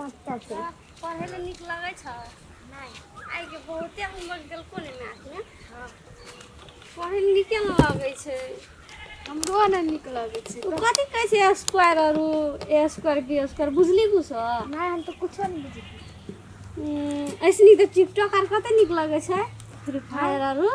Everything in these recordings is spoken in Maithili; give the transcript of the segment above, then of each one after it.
बच्चा छै। पढ़ै लए नीक लगै छौ? नहि। आइ के बहुते होमवर्क देलको ने मैथमे। पढ़ै लए नीके ने लगै छै। हमरो नहि नीक लगै छै। ओ कथी कहै छै स्क्वायर आरू ए स्क्वायर बी स्क्वायर, बुझली कुछो? नहि, हम तऽ कुछो नहि बुझली। ऐसनी तऽ टिकटॉक आर कते नीक लगै छै, फ्री फायर आरू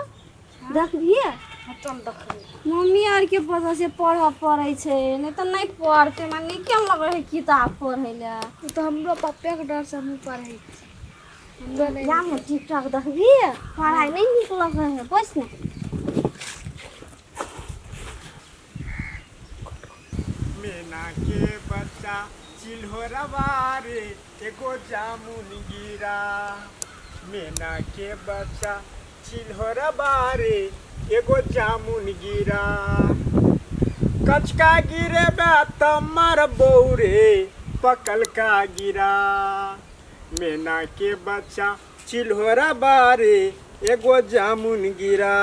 देखबिहे? हँ, चल देखबै। मम्मी आरके वजह से पढ़ऽ पड़ै छै, नहि तऽ नहि पढ़तै। हमरा नीके नहि लगै है किताब पढ़ै लए। ओ तऽ हमरो पप्पेके डरसँ हमहूँ पढ़ै छी, हमरो नहि। जाम ने टिकटॉक देखबी, पढ़ाइ नहि नीक लगै है। बैस ने। मैना के बच्चा चिल्होरवा रे, एगो जामुन गिरा। मैना के बच्चा चिल्होरवा रे, एगो जामुन गिरा। कचका गिरेबे तऽ मरबौ रे, पकलका गिरा। मैना के बच्चा चिल्होरवा रे, एगो जामुन गिरा।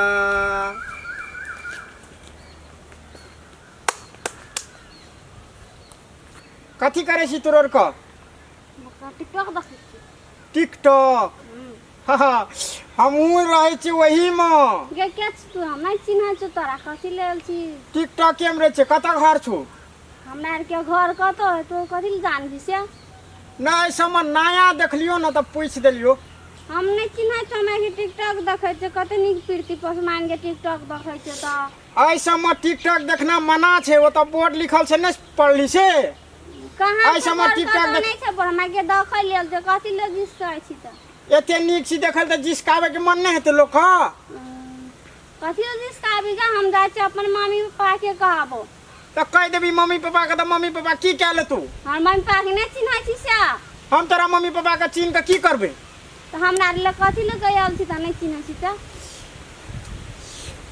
कथी करै छी तोर के? टिकटॉक देखै छी। टिकटॉक? हाँ, हमहूँ रहै छी ओहीमे। गे, के छी तू? हम नहि चिन्है छौ तोरा, कथी लेल छी? टिकटॉके मे रहै छै। कतऽ घर छौ? हमरा आरके घर कतऽ है, तू कथी लए जानबी से? नहि, सबमे नया देखलियौ ने तऽ पूछि देलियौ। हम नहि चिन्है छौ। हमरा के टिकटॉक देखै छै, कते नीक प्रीति पासवान के टिकटॉक देखै छै तऽ। एहि सबमे टिकटॉक देखना मना छै, ओतऽ बोर्ड लिखल छै, नहि पढ़ली से? कहाँ एहि छै सबमे बोर्ड? टिकटॉक कतौ देख नहि छै बोर्ड। हमरा के देखै लेल छै, कथी लेल जिस छी तऽ? एते नीक छी देखल तऽ जिसकाबै के मन नहि हेतै लोक? कथी लेल जिसकाबी गा? हम जाइ छी अपन मम्मी पापा के कहबो। तऽ कहि देबी मम्मी पापा के तऽ मम्मी पापा की कए लेतौ? हमर मम्मी पापा के नहि चिन्है छी से। हम तोरा मम्मी पापा के चिन्ह के की करबै? तऽ हमरा लग कथी लए गयल छी तऽ नहि चिन्है छी तऽ?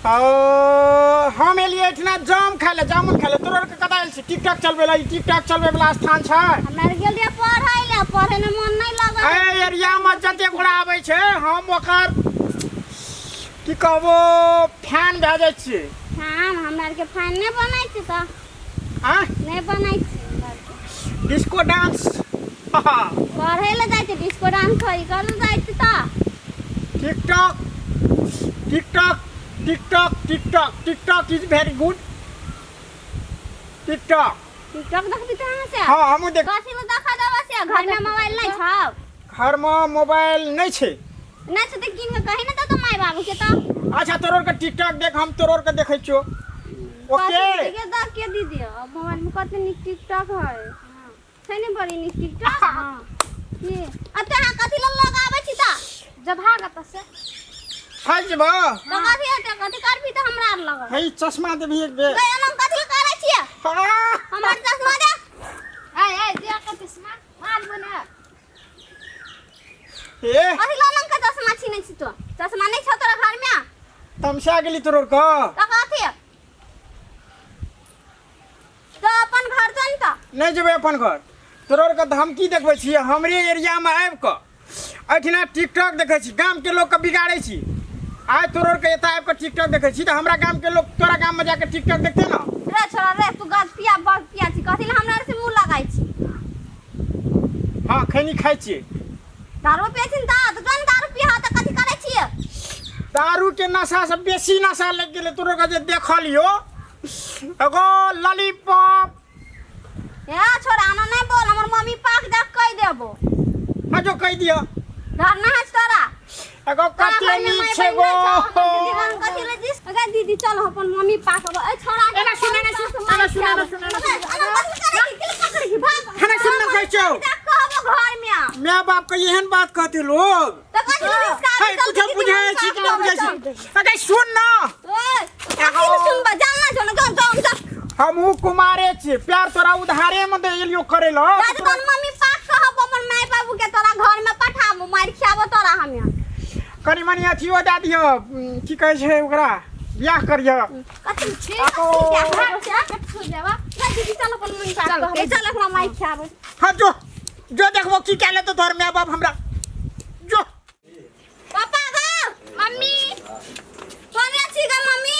ओ, हम एलियै एहिठिना जाम खाय लए, जामुन खाय लए। तोरा आरके कतऽ आयल छी टिकटॉक चलबै लए? ई टिकटॉक चलबै वला स्थान छै? हमरा आर गेल रहियै पढ़ै लए, पढ़ै मे मन नहि लगै। एहि एरियामे जते घोड़ा आबै छै, हम ओकर की कहबो फैन भए जाइ छियै। फैन? हमरा आरके फैन नहि बनै छै तऽ। आँय? नहि बनै छै हमरा आरके। Disco dance. पढ़ै लए जाइ छै, डिस्को डांस थोड़ी करै लए जाइ छै तऽ। TikTok TikTok TikTok TikTok TikTok is very good TikTok. TikTok देखबी तऽ अहाँ से? हाँ, हमहूँ देख। कथी लए देखा देबऽ से? घरमे मोबाइल नहि छौ? घरमे मोबाइल नहि छै। नहि छै तऽ कीन के कही ने तऽ माय बाबू के तऽ। अच्छा, तोरोर के टिकटॉक देख, हम तोरोर के देखै छियो। ओके। कथी के देख के दीदी? अब मोबाइल में कते नीक टिकटॉक है छै ने, बड़ी नीक टिकटॉक। हाँ। की अब तो अहाँ कथी लए लगाबै छी तऽ? जब भागत से। खाइ जेबऽ? तऽ कथी हेतै, कथी करबी तऽ हमरा आर लगल? हे, चश्मा देबही एक बेर? गै, एना कथी लए करै छियै? हाँ। हमर चश्मा दे। आय आय, दे के चश्मा मार बना। ए, कथी लए लंका चश्मा छीनै छी तो? चश्मा नहि छौ तोरा घरमे? तमसा गेली तोरोर के। तऽ कथी तो अपन घर चल तऽ। नहि जेबै अपन घर। तोरोर के धमकी देखबै छी। हमरे एरियामे आबि कऽ एहिठिना टिकटॉक देखै छी, गामके लोकके बिगाड़ै छी। आइ तोरोर के एतऽ आबि कऽ टिकटॉक देखै छी तऽ हमरा गामके लोक तोरा गाममे जाके टिकटॉक देखते ने। रे छोरा रे, तू गद पिया बग पिया छी, कथी लए हमरा से मुँह लगाइ छी? हँ, खैनी खाइ छियै। दारू पियै छी तऽ जौन दारू पिया तऽ कथी करै छियै? दारूके नशासँ बेसी नशा लागि गेलै तोरो के जे देखलियो एगो लॉलीपॉप। हे छोरा, आना नहि बोल, हमर मम्मी पाक देख कहि देबो। हाँ, जो कहि दिअ। डर नहि होइ छै तोरा? एगो तोरा कते घरमे नीक माय छै बहिन गो। नहि छौ? हमर दीदी हम कथी लए जिस अगे दीदी, चल अपन मम्मी पास अब। ए छोरा के एना सुन, एना सुन, एना सुन, एना सुन, एना सुन। एना कथी करै छी? की पकड़ै छी? भाग। हने सुन न, कहै छौ। देख कहबो घरमे। माय बाप के एहन बात कहते लोग? तऽ कथी लए रिस्क हे, कुछो बुझै छी कि नहि बुझै छी? अगे सुन न। ओए, कथी लए सुनबा? जानना छौ ने, जान जान जान। हमहूँ कुमारे छी, प्यार तोरा उधारे में दे एलियो करे ल। राज तोहर मम्मी पास कहब अपन माय बाबू के, तोरा घर में पठाबो, मार खियाबो तोरा हमे। कनि मनि अथियो दए दिह, की कहै छै ओकरा, बियाह करिह। कथी छी? कथी बियाह करबो से? दीदी, चल अपन मम्मी पास कहबै, चल एकरा मार खियाबो। हाँ, जो जो, देखबो की कए लेतो तोहर माय बाप हमरा, जो। पापा गो, मम्मी, कोने छी गे मम्मी?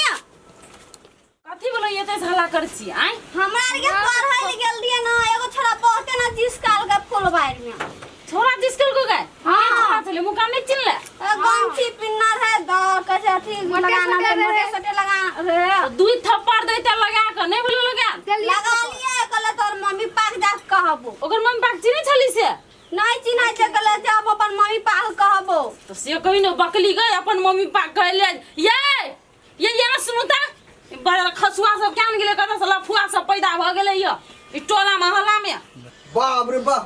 कथी बोलो, एते हल्ला कर छी आय? हमरा आर के पढ़ै ले गेल रहियै ना, एगो छोरा बहुते ना जिस काल के फुलबाड़ी में। पापा के चिन्है छली से? नहीं चिन्है छै, कहले जे अब अपन मम्मी पापा के कहबो। तो से कही ने बकली गई अपन मम्मी पापा कहले ये ये ये ना सुनू ता बड़ा खसुआ सब केहन गेलै, कतऽ से लफुआ सब पैदा भऽ गेलै य ई टोला मोहल्ला में। बाप रे बाप,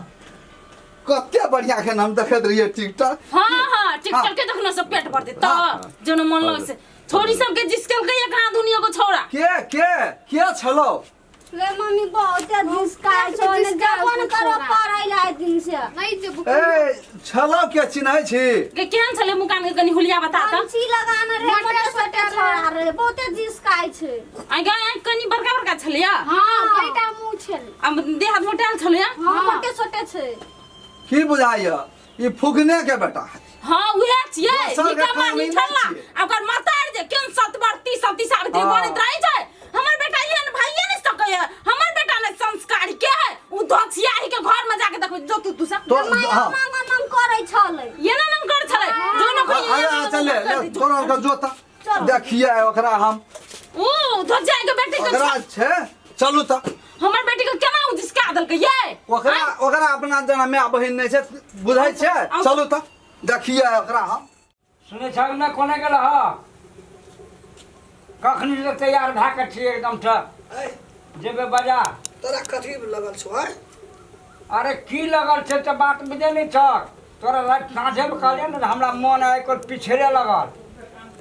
कते बढ़िया खेन हम देखैत रहियै टिकटॉक। हाँ हाँ, टिकटॉक के देखनो से पेट भरतै त जेना मन लग से छोरी सब के जिसकल के कहाँ दुनिया को छोड़ा के के के छलो रे मम्मी बहुत झिसका छौ ने, जबन करो पढ़ै ला दिन से। नहीं जेबो। ए छलो के चिन्है छी? के केहन छलै मुकान के कनी हुलिया बता त। पंछी लगाना रे, मोटे सोटे छोड़ा रे, बहुते झिसकाइ छै। आइ गे आइ कनी बड़का बड़का छलैया? हां, बेटा मुंह छल। आ देह हाथ मोटायल छलैया? हां, मोटे सोटे छै। की बुझाइया ई फुकने के बेटा? हाँ उहे छियै, दोसर के निकम्मा काम ई नहि निठल्ला। छियै। आ ओकर मतार जे केहन सतवर्ती सती सावित्री हाँ। बनैत रहै छै, हमर बेटा एहन भइए नहि सकैए, हमर बेटा नहि संस्कारी के है। उ धोछियाही के घर में जाके देखबै जो तू तू सब तो माय हाँ। मांग मांग करै छलै। एना नम कर छलै जो न कोई अरे एना नम चले कर दी। तोरा ओकरा जोता देखिए ओकरा हम उ धोछियाही के बेटी के ओकरा छै चलू तऽ। हमर बेटी के केना उ जिसका देलकै ये? ओकरा ओकरा अपना जना माय बहिन नहि छै बुझै छै। चलू तऽ देखिए ओकरा हम। सुनै छह ने कोने गेल ह? कखनी से तैयार भए कऽ छियै एकदम से जेबै बाजार। तोरा कथी लगल छौ आँय? अरे की लगल छै तऽ बात बुझै नहि छह। तोरा राति साँझेमे कहलियै ने हमरा मन आइ काल्हि पिछड़े लगल।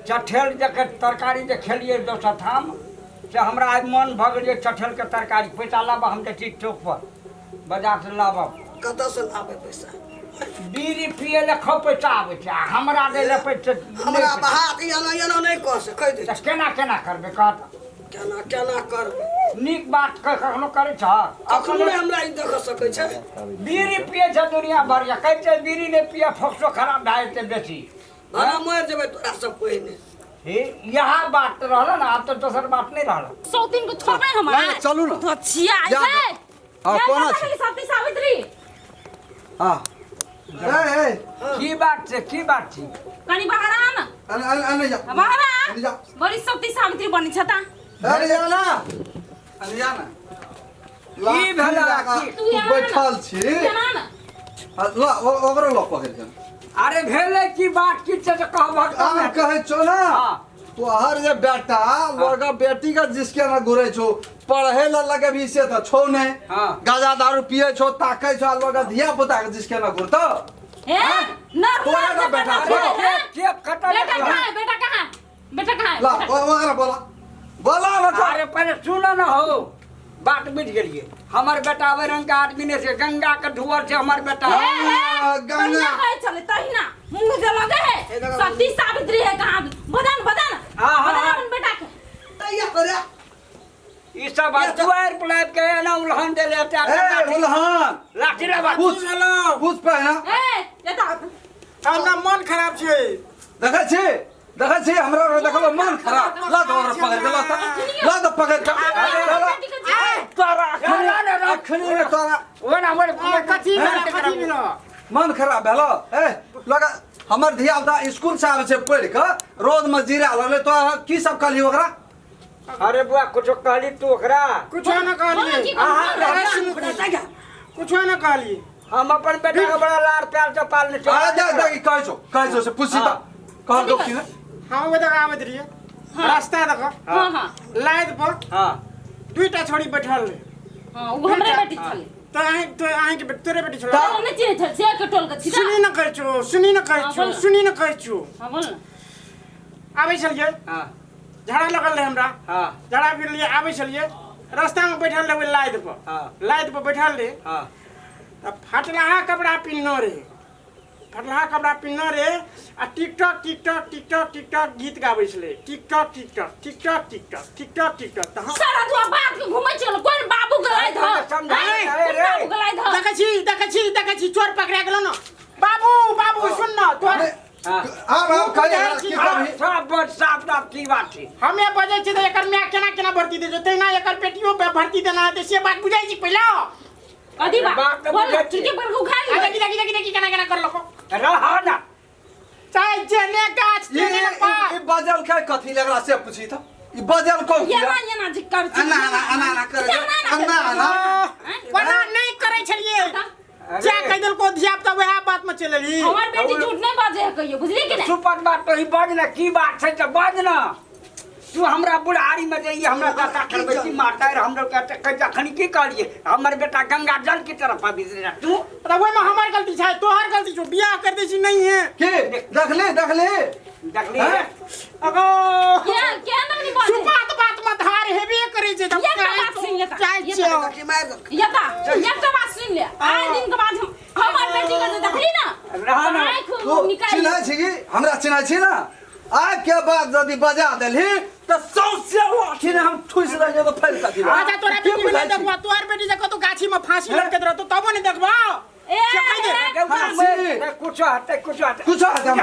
चठेल जे तरकारी जे खेलियै दोसर ठाम से हमरा आइ मन भऽ गेल जे चठेलके तरकारी। पैसा लाबऽ, हम जाइ छी चौकपर बाजारसँ लाबब। कतऽसँ लाबै पैसा? बीड़ी पियै लए खूब पैसा आबै छै आ हमरा दै लए पैसा हमरा बहा के एना एना नहि कह से कहि दै। तऽ केना केना करबै कह तऽ? केना केना करबै? नीक बात कखनो करै छह? कखनो नहि हमरा ई देख सकै छै। बीड़ी पियै छै दुनिया भरि, कहै छै बीड़ी नहि पियै फोक्सो खराब भए जेतै बेसी। भला मरि जेबै तोरा सब पहिने। हे इएह बात रहल ने, आब तऽ दोसर बात नहि रहल। सौतीन के छोड़बै हम? नहि, चलू ने। तो छिया जा। आइ हाँ, कोना छै? सती सावित्री। हाँ ए ए की बात छै, की बात छै? कनी बाहर आ न। अने अने अने जा। बाहर आ। अने जा। बड़ी सती सावित्री बनी छता। अरे जा ना, अने जा ना। की भेलै? की तू तू यहाँ बैठल छी? केना न? आ, ल ओकरो ल पकड़ के। अरे भेलै की बात की छै तऽ कहबहक तब आब ने। कहै छौ ना हाँ। तोहर जे बेटा लड़का बेटी के जिसके ना घुरै छौ पढ़े ला लगे भी से तऽ छौ नहीं। हाँ। गाजा दारू पिए छौ ताकै छौ आ लड़का धिया पुता के जिसके ना घुरतौ। हे न तोरा ना बेटा छौ। अरे के कतऽ बेटा देखलहक? कहाँ है? बेटा कहाँ है? बेटा कहाँ है? ला बेटा- ओकरा बोला बोला ना तो। अरे पहिले सुन न हो, बात बुझि गेलियै। हमर बेटा ओहि रंग के आदमी नहि छै, गंगा के धुअर छै हमर बेटा। हे, हे, गंगा। बढ़िया कहै छलै तहिना मुँह जे लगे है सती सावित्री है कहाँ। बदन बदन हाँ, हाँ, बदन हाँ। अपन बेटा के। अरे ई सब दुआरि पर आबि के एना उलहन देले ए उलहन लाठी लेबा। पूछ पूछ पहिना। ए एता हमरा मन खराब छै। देखै छी देखै छी हमरा देखलो मन खराब। ला तो ओकरा पकड़ के ला तऽ ला तऽ पकड़ के ला। तोरा अखनी अखनी ने तोरा ओना हमर कथी भेल, कथी भेल? मन खराब भेलो। ए लगा हमर धिया पुता स्कूल से आबै छै पढ़ि कऽ रोज में जीरा लगलै तो की सब कहली ओकरा? अरे बुआ कुछो कहली तू ओकरा? कुछो न कहलियै। की कहली? अरे सुनू, कुछो न कहलियै। हम अपन बेटा के बड़ा लाड़ प्यार से पालने छी। आ जा जा कहै छौ कहै छौ से पूछी तऽ कहल दो की ने। हम ओहि दऽ आबैत रहियै रास्ता दऽ हाँ हाँ लाद पर हाँ दुईटा छोड़ी बैठल रहे। हाँ उ हमरे बेटी छलै। तऽ अहीं तो अहीं के तोरे बेटी छलै। तोरा नहि चिन्है छल से के टोल के छी। सुनी न कहै छौ, सुनी न कहै हाँ, छौ, बोल न। सुनी न कहै छौ। हाँ बोल न। आबै छलियै हाँ झड़ा लगल रहे हमरा। हाँ झड़ा फिरलियै आबै छलियै रास्तामे बैठल रहे ओहि लाद पर। हाँ। लाद पर बैठल रहे हाँ तऽ फटलाहा कपड़ा पिन्हने रहे, फटलाहा कपड़ा पिन्हने रहे आ टिकटॉक टिकटॉक टिकटॉक टिकटॉक गीत गाबै छलै, TikTok TikTok TikTok TikTok TikTok TikTok. तऽ हम सारा दुआ बात के घुमै छल कोन बाबू के लाइ धर? समझा हैं? रे, कोन रे। बाबू के लाइ धर? देखै छी देखै छी देखै छी चोर पकड़ा गेलो न। बाबू बाबू सुन न तोहर हाँ आब आब कहि की कहबही? सब बड़ साफ साफ की बात छै। हमे बजै छी तऽ एकर माय केना केना भर्ती दै छै तहिना एकर बेटियो भर्ती देना हेतै से बात बुझै छी पहिले। कथी बात? बात तऽ बोल न, बुझै छी। खिड़की पर के उखाड़ि आ लिअ। देखी देखी देखी देखी केना केना करलको। रह ना चाहे जेने गाछ ई तेने पात। ई बजल के कथी लगला से पूछी तऽ ई बजल को एना एना जे कर छी। एना एना एना एना करै छै। एना एना एना ओना नहि करै छलियै। देलको धिया पुता वएह बात में चलि एलही। हमर बेटी झूठ नहीं बाजे है कहियो, बुझली कि नहीं? सुपत बात तो ही बाज ना, की बात छै तऽ बाज ना। तू हमरा बुढ़ारी में जाइए, हमरा दादा करबै छी मारता रहे, हमरो के कहै अखनी की कहलिए, हमर बेटा गंगा जल की तरफ आबि रहे तू। तऽ ओहिमे हमर गलती छै तोहर गलती छौ, बियाह कर दै छी नहीं है। की देखली देखली देखली हैं? अगो क्या क्या नहीं बाजे? सुपात बात में धार हेबे करै छै। एक टा बात सुनि ले ता। जाइ ये छियौ। देखी मारि देलकै। ये ता, एक टा बात सुनि ले। आइ दिन के बाद हमर बेटी के जे देखली ना, रह ना। आँखि तू निकालि चिन्है छी की हमरा? चिन्है छी ना? आइ के बाद यदि बजा देलही तऽ सौंसे लाठी ने हम ठुसि देलियै तऽ फैल कथी लए? अच्छा तोरा की बेटी के बुझाइ नहीं छी? देखबा, तोहर बेटी जे कतौ गाछी में फांसी लटकैत रहतौ तबो नहीं देखबा। ए, से कहि दे। ए, फांसी। कुछ हटे कुछ हटे कुछ हटे हम।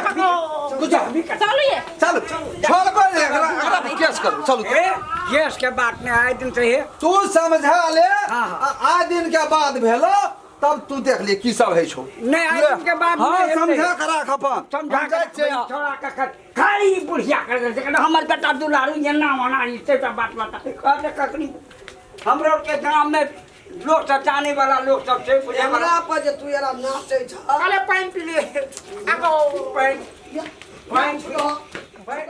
कुछ चलू ये। चलू छोड़बै नहि एकरा, एकरा पर केस करू चलू। ए केस के बात नहीं आए दिन से हे। तू समझा ले, हाँ, हाँ। आ दिन के बाद भेलो तब तू देख ले की सब है छौ। नहीं आए दिन के बाद हाँ नहीं हेतै। समझा के राख अपन। समझा हम के जाइ छियै। छोड़ा के खाली बुढ़िया कर दे छै, हमर बेटा दुलारू एना ओना ई से बात बता कहले कखनी हमरो के गांव में लोग सब जाने वाला लोग सब छै बुझे वाला। हमरा पर जे तू एना नाचै छह। अरे पानि पी ले। अगो पानि पानि पानि।